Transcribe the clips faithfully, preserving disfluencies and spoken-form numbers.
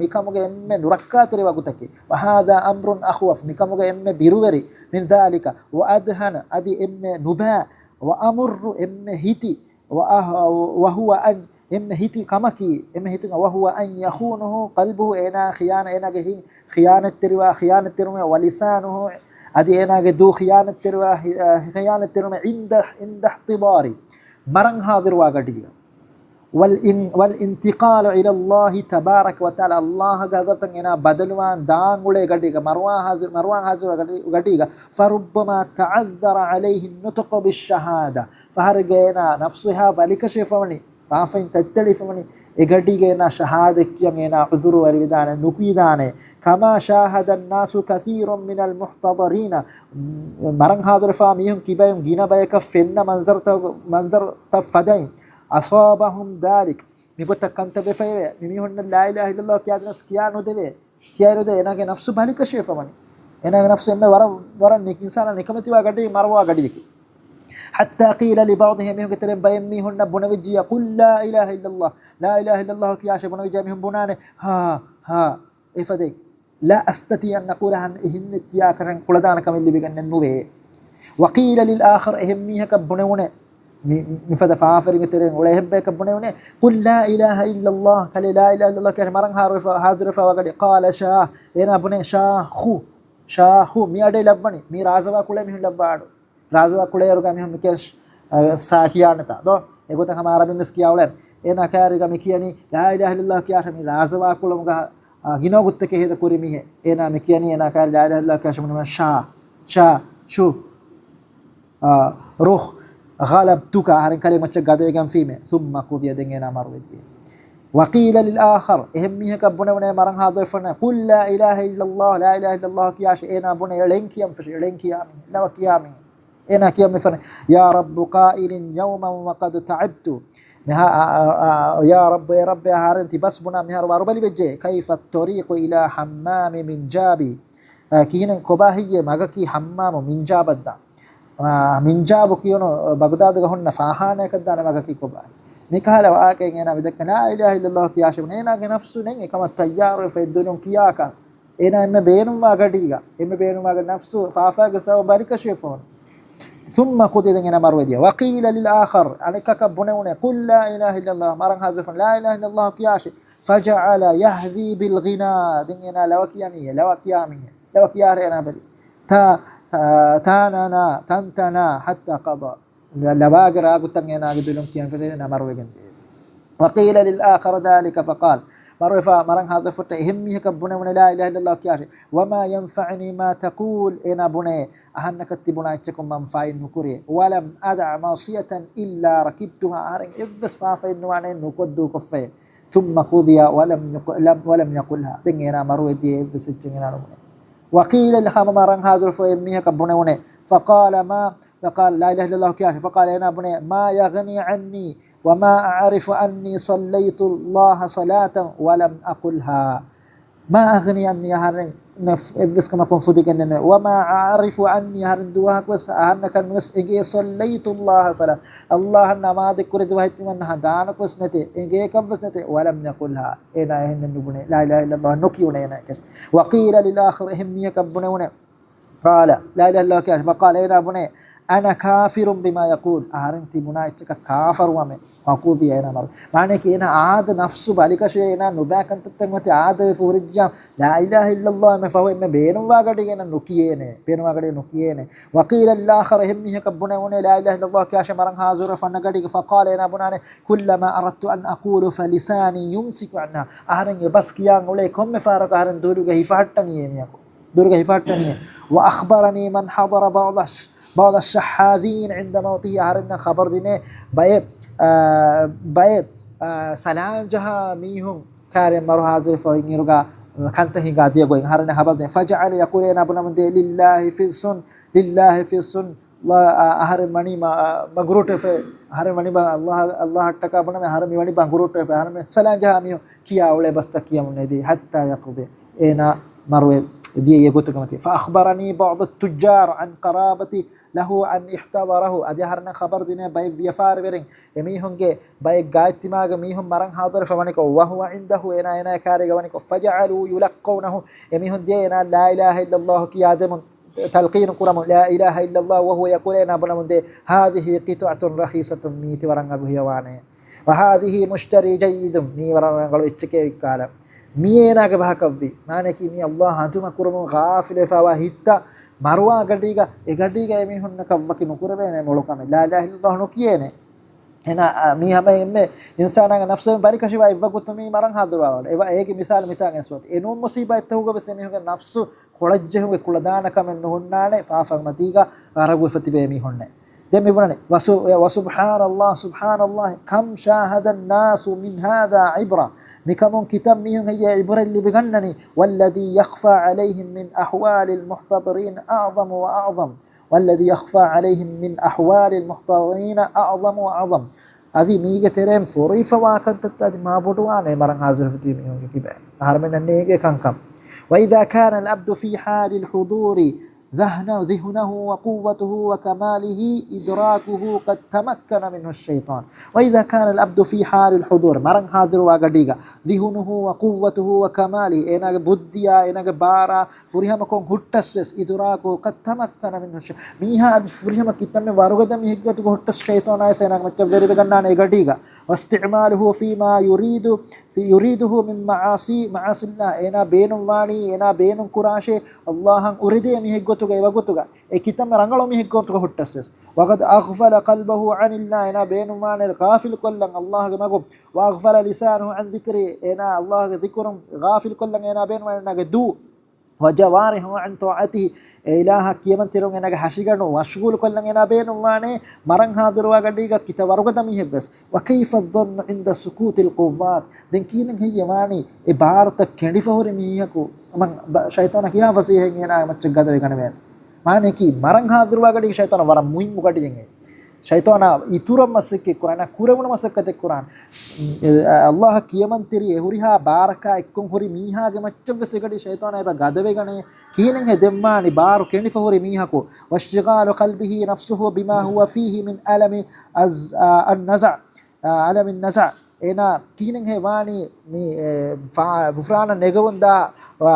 މިކަމުގެ އެންމެ ނުރައްކާތެރި ވަގުތަކީ. وهذا أمر أخوف، މިކަމުގެ އެންމެ ބިރުވެރި. من ذلك، وأدهن، އަދި އެންމެ ނުބައި. وأمر، އެންމެ ހިތި. وأه-، وهو أن، އެންމެ ހިތި ކަމަކީ، އެންމެ ހިތި، وهو أن يخونه قلبه، އޭނާ ޚިޔާނަ-، އޭނާގެ ހި-، ޚިޔާނަތްތެރިވާ، ޚިޔާނަތްތެރިވުމެއް، ولسانه، އަދި އޭނާގެ ދޫ ޚިޔާނަތްތެރިވާ، ހި-، އަ، ޚިޔާނަތްތެރިވުމެއް، عند، عند احتضاري، މަރަން ހާޒިރުވާ ގަޑީގަ. والإن-، والانتقال إلى الله تبارك وتعالى، ﷲ ގެ ޙަޟްރަތަށް އޭނާ ބަދަލުވާން ދާން އުޅޭ ގަޑީގަ، މަރުވާން ހާޒިރު، މަރުވާން ހާޒިރުވާ ގަޑީ-، ގަޑީގަ، فربما تعذر عليه النطق بالشهادة، ފަހަރެއްގަ އޭނާ ނަފްސު އެހާ ބަލިކަށިވެފަވަނީ، ފާފައިން ތައްތެޅިފަވަނީ، އެ ގަޑީގަ އޭނާ ޝަހާދަތް ކިޔަން އޭނާ ޢުޛުރުވެރިވެދާނެ، ނުކުތްދާނެ. كما شاهد الناس كثير من المحتضرين، މަރަން ހާޒިރުވެފާ މީހުން ކިބައިން ގިނަ ބަޔަކަށް ފެންނަ މަންޒަރުތައް، މަންޒަރުތައް ފަދައިން، أصابهم ذلك، މިގޮތަށް ކަންތައް ވެފައެވެ. މި މީހުންނަށް لا إله إلا الله ކިޔާދިނަސް ކިޔާ ނުދެވޭ. ކިޔައިނުދޭ، އޭނާގެ ނަފްސު ބަލިކަށިވެފަވަނީ. އޭނާގެ ނަފްސު އެންމެ ވަރަށް، ވަރަށް ނި-، އިންސާނާ ނިކަމެތިވާ ގަޑީ، މަރުވާ ގަޑިއެކޭ. حتى قيل لبعضهم، މީހުންގެ ތެރެއިން ބައެއް މީހުންނަށް ބުނެވިއްޖިއްޔާ، قل لا إله إلا الله، لا إله إلا الله ކިޔާށޭ. ބުނެވިއްޖެ މީހުން ބުނާނެ، ހާ، ހާ، އެފަދައިން، لا أستطيع أن أقولها، އެހެން ކިޔާކަށް ކުޅަދާނެ ކަމެއް ލިބިގެންނެއް ނުވޭ. وقيل للآخر، އެހެން މީހަކަށް ބުނެވުނޭ، މި-، މިފަދަ ފާފަވެރިންގެ ތެރެއިން އުޅޭ އެހެން ބަޔަކަށް ބުނެވުނޭ، قل لا إله إلا الله، ކަލޭ لا إله إلا الله ކިޔާށޭ. މަރަން ހާރުވެފަ-، ހާޒިރުވެފަވާ ގަޑި، قال شاه، އޭނާ ބުނޭ، ޝާ ޚު، ޝާ ޚު، މި އަޑެއް ލައްވަނީ، މީ ރާޒަވާ ކުޅޭ މީހުން ލައްވާ އަޑު. ރާޒަވާ ކުޅޭއިރުގަ މީހުން މިކޭ، އަ، ޝާ ކިޔާނެތާ ދޯ؟ އެގޮތަށް ހަމަ އަރަބިން ވެސް ކިޔާ އުޅޭނެ. އޭނާ ކައިރީގަ މި ކިޔަނީ، لا إله إلا الله ކިޔާށޭ، މި ރާޒަވާ ކުޅުމުގަ، އަ، ގިނަ ގޮތްތަކެއް ހޭދަ ކުރި މީހެއް. އޭނާ މި ކިޔަނީ، އޭނާ ކައިރީ لا إله إلا الله ކިޔާށޭ ބުނީމަ ޝާ، ޝާ، ޝު، އާ، ރުޚް، غلبتك، އަހަރެން ކަލޭ މައްޗަށް ގަދަވެގެންފީމޭ. ثم قضي، ދެން އޭނާ މަރުވެދިޔޭ. وقيل للآخر، އެހެން މީހަކަށް ބުނެވުނޭ މަރަން ހާޒިރުވެފަން، قل لا إله إلا الله، لا إله إلا الله ކިޔާށޭ. އޭނާ ބުނޭ، ޅެން ކިޔަން ފެށި، ޅެން ކިޔާ މީހެއް، ޅަވަ ކިޔާ މީހެއް. އޭނާ ކިޔަން މިފަން، يا رب قائل يوما وقد تعبت. މިހާ، އާ، އާ، އާ، يا رب، އޭ ރައްބޭ، އަހަރެން ތިބަސް ބުނާ މިހާރު ވަރުބަލި ވެއްޖެ. كيف الطريق إلى حمام منجاب؟ އަ، ކިހިނެއް ކޮބާ ހެއްޔޭ މަގަކީ ހައްމާމު މިންޖާބަށްދާ؟ އާ، މިންޖާބު ކިޔުނު ބަގުދާދުގަ ހުންނަ ފާޚާނައަކަށްދާނެ މަގަކީ ކޮބާ؟ މިކަހަލަ ވާހަކައެއް އޭނާ މިދައްކަނީ، لا إله إلا الله ކިޔާށޭ ބުނޭ. އޭނާގެ ނަފްސު ނެތް އެކަމަށް ތައްޔާރުވެފަ އެއްދުނިޔެ ކިޔާކަށް. އޭނާ އެންމެ ބޭނުންވާ ގަޑީގަ، އެންމެ ބޭނުންވާ ގަޑީ ނަފްސު ފާފައިގެ ސަބަބުން ބަލިކަށިވެފަވަނީ. ثم قضي، ދެން އޭނާ މަރުވެދިޔަ. وقيل للآخر، އަނެއްކަކަށް ބުނެވުނޭ، قل لا إله إلا الله، މަރަން ހާޒިރުވެފަން، لا إله إلا الله ކިޔާށޭ. فجعل يهذي بالغناء، ދެން އޭނާ ޅަވަ ކިޔަނީ، ޅަވަ ކިޔާ މީހެއް، ޅަވަ ކިޔާށޭ އޭނާ ބެލި. تا، تا، تاننا، تنتنا حتى قضى. ޅަވާގެ ރާގުތައް އޭނާގެ ދުލުން ކިޔަން ފެށި އޭނާ މަރުވެގެން ދިޔަ. وقيل للآخر ذلك فقال، މަރުވެފަ، މަރަން ހާޒިރުވެފަ އެހެން މީހަކަށް ބުނެވުނޭ، لا إله إلا الله ކިޔާށޭ. وما ينفعني ما تقول، އޭނާ ބުނޭ، އަހަންނަކަށް ތި ބުނާ އެއްޗަކުން މަންފާއެއް ނުކުރޭ. ولم أدع ماصية إلا ركبتها، އަހަރެން އެއްވެސް ފާފައެއް ނުވާނެ ނުކޮށް ދޫކޮށްފައޭ. ثم قضي ولم يق-، لم، ولم يقلها، ދެން އޭނާ މަރުވެދިޔަ އެއްވެސް އެއްޗެއް އޭނާ ނުބުނޭ. وقيل، ހަމަ މަރަން ހާޒިރުވެފަ އެ މީހަކަށް ބުނެވުނޭ، فقال ما، فقال، لا إله إلا الله ކިޔާށޭ. فقال، އޭނާ ބުނޭ، ما يغني عني وما أعرف أني صليت الله صلاة ولم أقلها. ما أغني عني، އަހަރެން ނެފް-، އެއްވެސް ކަމަކުން ފުދިގެންނެއް ނުވޭ. وما أعرف أني، އަހަރެން ދުވަހަކުވެސް އަހަންނަކަށް ނުވެސް އެނގޭ، صليت الله صلاة، ﷲ އަށް ނަމާދެއް ކުރި ދުވަހެއް ތިމަންނަ ހަނދާނަކުވެސް ނެތޭ، އެނގޭކަށްވެސް ނެތޭ، ولم يقلها، އޭނާ އެހެންނެއް ނުބުނޭ، لا إله إلا الله ނުކިޔުނޭ އޭނާ އެކަށް. وقيل للآخر، އެހެން މީހަކަށް ބުނެވުނޭ، قال، لا إله إلا الله ކިޔާށޭ، فقال، އޭނާ ބުނޭ، أنا كافر بما يقول، އަހަރެން ތި ބުނާ އެއްޗަކަށް ކާފަރުވަމޭ، فقضي، އޭނާ މަރު. މާނައަކީ އޭނާ އާދަ ނަފްސު ބަލިކަށިވެ، އޭނާ ނުބައި ކަންތައްތައް މަތި އާދަވެފަ ހުރިއްޖާ، لا إله إلا الله އެންމެ ފަހު އެންމެ ބޭނުންވާ ގަޑީގަ އޭނާ ނުކިޔޭނެ، ބޭނުންވާ ގަޑީ ނުކިޔޭނެ. وقيل للآخر، އެހެން މީހަކަށް ބުނެވުނޭ، لا إله إلا الله ކިޔާށޭ، މަރަން ހާޒިރުވެފަ އަންނަ ގަޑީގަ، فقال، އޭނާ ބުނާނެ، كلما أردت أن أقول فلساني يمسك عنها، އަހަރެން އެ ބަސް ކިޔާން އުޅޭ ކޮންމެ ފަހަރަކު އަހަރެން ދުލުގަ ހިފަހައްޓަނީ އެ މީހަކު. ދުލުގަ ހިފަހައްޓަނީ. وأخبرني من حضر بعض الش-، بعض الشحاذين عند موته، އަހަރެންނަށް ޚަބަރު ދިނޭ ބައެއް، އާ، ބައެއް، އާ، ސަލާން ޖަހާ މީހުން ކައިރިން މަރު ހާޒިރުވެފަ އިންއިރުގަ ކަންތައް ހިނގާ ދިޔަ ގޮތް އަހަރެންނަށް ޚަބަރު ދިނޭ. فجعل يقول، އޭނާ ބުނަމުން ދިޔަ، لله فلس، لله فلس، އަ، އަހަރެން ވަނީ މަ-، އަ، މަގުރޫޓެފަ، އަހަރެން ވަނީ ބަ-، ﷲ، ﷲ އަށްޓަކާ ބުނަމޭ، އަހަރެން މި ވަނީ ބަނގުރޫޓެފަ، އަހަރެން މި ސަލާން ޖަހާ މީހުން ކިޔާ އުޅޭ ބަސްތައް ކިޔަމުން ނެދީ، حتى يقضي، އޭނާ މަރުވެ-، ދިޔައީ އެގޮތުގެ މަތި. فأخبرني بعض التجار عن قرابة له أن احتضره. އަދި އަހަރެންނަށް ޚަބަރު ދިނޭ ބައެއް ވިޔަފާރިވެރިން އެމީހުންގެ ބައެއް ގާތްތިމާގެ މީހުން މަރަން ހާޟިރުވެފަ ވަނިކޮށް، وهو عنده، އޭނާ އޭނާ ކާރީގަ ވަނިކޮށް، فجعلوا يلقونه، އެމީހުން ދިޔަ އޭނާ لا إله إلا الله ކިޔާދެމުން، تلقين ކުރަމުން، لا إله إلا الله، وهو يقول، އޭނާ ބުނަމުން ދޭ، هذه قطعة رخيصة، މީތި ވަރަށް އަގު ހިޔަވާނެ. وهذه مشتري جيد، މީ ވަރަށް ރަނގަޅު އެއްޗެކޭ ވިއްކާލަން. މީ އޭނާގެ ބަހަކަށްވީ. މާނައަކީ މީ އައްލާހް އަނދުމަ ކުރުމުން ޣާފިލުވެފަވާ ހިތްތައް މަރުވާ ގަޑީގަ، އެ ގަޑީގަ އެމީހުންނަކަށް ވަކި ނުކުރެވޭނެ މޮޅު ކަމެއް. لا إله إلا الله ނުކިޔޭނެ. އޭނާ، އާ، މީ ހަމަ އެންމެ އިންސާނާގެ ނަފްސު ބަލިކަށިވާ އެއްވަގުތު މީ މަރަން ހާދިރުވާވަޑަ. އެވަ-، އޭގެ މިސާލު މިތާނގެ ސުވަތި. އެނޫން މުސީބާތްތަކުގަ ވެސް އެމީހުންގެ ނަފްސު ކޮޅަށްޖެހުމެއް ކުޅަދާނަ ކަމެއް ނުހުންނާނެ، ފާފަ މަތީގަ ޣަރަގުވެފަ ތިބޭ މީހުންނެއް. ދެން މި ބުނަނީ، وسبحان الله، سبحان الله، كم شاهد الناس من هذا عبرة. މިކަމުން ކިތައް މީހުން ހެއްޔޭ ޢިބްރަތް ލިބިގަންނަނީ؟ والذي يخفى عليهم من أحوال المحتضرين أعظم وأعظم. والذي يخفى عليهم من أحوال المحتضرين أعظم وأعظم. އަދި މީގެ ތެރެއިން ފުރިފަވާ ކަންތައްތައް އަދި މާ ބޮޑުވާނެ މަރަން ހާޒިރު ތިބި މީހުންގެ ކިބައިން. އަހަރުމެންނަށް ނޭނގޭ ކަންކަން. وإذا كان العبد في حال الحضور ذهنه، ذهنه وقوته وكماله إدراكه قد تمكن منه الشيطان. وإذا كان العبد في حال الحضور، މަރަން ހާޒިރުވާ ގަޑީގަ، ذهنه وقوته وكماله، އޭނާގެ ބުއްދިއާ، އޭނާގެ ބާރާ، ފުރިހަމަކޮށް ހުއްޓަސް ވެސް، إدراكه قد تمكن منه الشيطان، މީހާ އަދި ފުރިހަމަ ކިތަންމެ ވަރުގަދަ މީހެއްގެ ގޮތުގަ ހުއްޓަސް ޝައިޠާނާ ވެސް އޭނާގެ މައްޗަށް ވެރިވެގަންނާނެ އެ ގަޑީގަ. واستعماله فيما يريد، في، يريده من معاصي، معاصي الله، އޭނާ ބޭނުންވާނީ، އޭނާ ބޭނުން ކުރާށޭ، އައްލާހަށް އުރިދޭ މީހެއްގެ ގޮތުގަ، އެ ވަގުތުގަ، އެ ކިތަންމެ ރަނގަޅު މީހެއްގެ ގޮތުގަ ހުއްޓަސް ވެސް. وقد أغفل قلبه عن الله، އޭނާ ބޭނުންވާނެ ޣާފިލު ކޮށްލަން އައްލާހުގެ މަގުން. وأغفل لسانه عن ذكره، އޭނާ އައްލާހުގެ ذكر އުން ޣާފިލު ކޮށްލަން އޭނާ ބޭނުންވާނެ އޭނާގެ ދޫ. وجوارحه عن طاعته، އެ އިލާހަށް ކިޔަމަންތެރިވުން އޭނާގެ ހަށިގަނޑު މަޝްޣޫލު ކޮށްލަން އޭނާ ބޭނުންވާނެ، މަރަން ހާދިރުވާ ގަޑީގަ ކިތައް ވަރުގަދަ މީހެއް ވެސް. وكيف الظن عند سكوت القضاة؟ ދެން ކީނެއް ހެއްޔެވާނީ އެ ބާރުތައް ކެނޑިފަ ހުރި މީހަކު، މަ-، ބަ-، ޝައިޠާނާ ކިހާ ފަސޭހައިން އޭނާގެ މައްޗަށް ގަދަވެގަނެވޭނެ؟ މާނައަކީ މަރަން ހާދިރުވާ ގަޑީގަ ޝައިޠާނާ ވަރަށް މުހިއްމު ގަޑިއެއް. ޝައިޠާނާ އިތުރަށް މަސައްކަތް ކުރާން، ކުރެވުނު މަސައްކަތެއް ކުރާން. އެ، އަ-، އައްލާހަށް ކިޔަމަންތެރި އެ ހުރިހާ ބާރަކާ އެއްކޮށް ހުރި މީހާގެ މައްޗަށް ވެސް އެގަޑި ޝައިޠާނާ އެބަ ގަދަވެގަނޭ. ކިހިނެއްހޭ ދެންވާނީ ބާރު ކެނޑިފަ ހުރި މީހަކު؟ واشتغال قلبه نفسه بما هو فيه من ألم الز-، އަ، النزع، އަ، ألم النزع. އޭނާ ކިހިނެއްހޭ ވާނީ މި، އެ، ފާ-، ޣުފްރާނަށް ނެގެވުންދާ، އާ،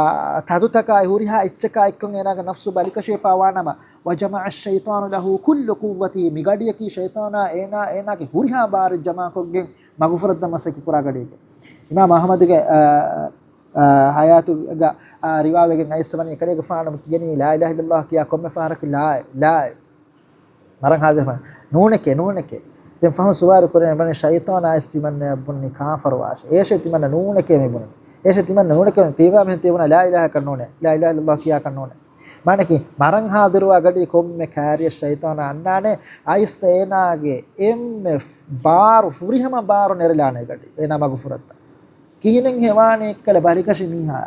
ތަދުތަކާއި ހުރިހާ އެއްޗަކާ އެއްކޮށް އޭނާގެ ނަފްސު ބަލިކަށިވެފަ ވާނަމަ، وجمع الشيطان له كل قوته، މި ގަޑިއަކީ ޝައިޠާނާ އޭނާ، އޭނާގެ ހުރިހާ ބާރެއް ޖަމާކޮށްގެން މަގުފުރައްދަން މަސައްކަތް ކުރާ ގަޑިއެކޭ. އިމާމް އަޙްމަދުގެ، އާ، އާ، ޙަޔާތުގަ، އާ، ރިވާވެގެން އައިސް ވަނީ އެކަލޭގެފާނު ކިޔަނީ ލާ އިލާހަ އިއްލައްލާހު ކިޔާ ކޮންމެ ފަހަރަކު ލާ، ލާ. މަރަން ހާޒިރު ފަން. ނޫނެކޭ، ނޫނެކޭ. ދެން ފަހުން ސުވާލު ކުރޭ، ބަނީ ޝައިޠާނާ އައިސް ތިމަންނަޔަށް ބުންނި ކާފަރުވާށޭ. އޭޝޭ ތިމަންނަ ނޫނެކޭ މި ބުނި. އޭޝޭ ތިމަންނަ ނޫނެކޭ ތިބާ މިހެން ތިބުނާ ލާ އިލާހަކަށް ނޫނޭ. ލާ އިލާހަ އިއްލައްލާހު ކިޔާކަށް ނޫނޭ. މާނަކީ މަރަން ހާދިރުވާ ގަޑީ ކޮންމެ ކާރިޔަށް ޝައިޠާނާ އަންނާނެ. އައިސް އޭނާގެ އެންމެ ފް-، ބާރު، ފުރިހަމަ ބާރު ނެރެލާނެ ގަޑީ. އޭނާ މަގުފުރައްދާ. ކިހިނެއް ހެވާނެ އެއްކަލަ ބަލިކަށި މީހާ.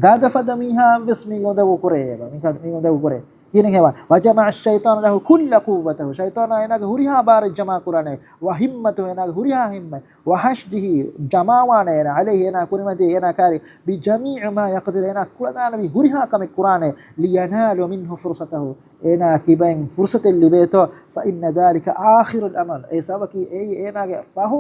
ގަދަފަދަ މީހާ ވެސް މީ އުނދަގޫ ކުރޭ އެބަ. މިކަ-، މީ އުނދަގޫ ކުރޭ. ކިހިނެއް ހެވާނެ؟ وجمع الشيطان له كل قوته. ޝައިޠާނާ އޭނާގެ ހުރިހާ ބާރެއް ޖަމާ ކުރާނެ. وهمته، އޭނާގެ ހުރިހާ ހިންމަތް. وحشده، ޖަމާވާނެ އޭނާ. عليه، އޭނާ ކުރިމަތީ، އޭނާ ކާރި. بجميع ما يقدر، އޭނާ ކުޅަދާނަވި ހުރިހާ ކަމެއް ކުރާނެ. لينال منه فرصته، އޭނާ ކިބައިން ފުރުސަތެއް ލިބޭތޯ. فإن ذلك آخر الأمل، އެ ސަބަކީ އެއީ އޭނާގެ ފަހު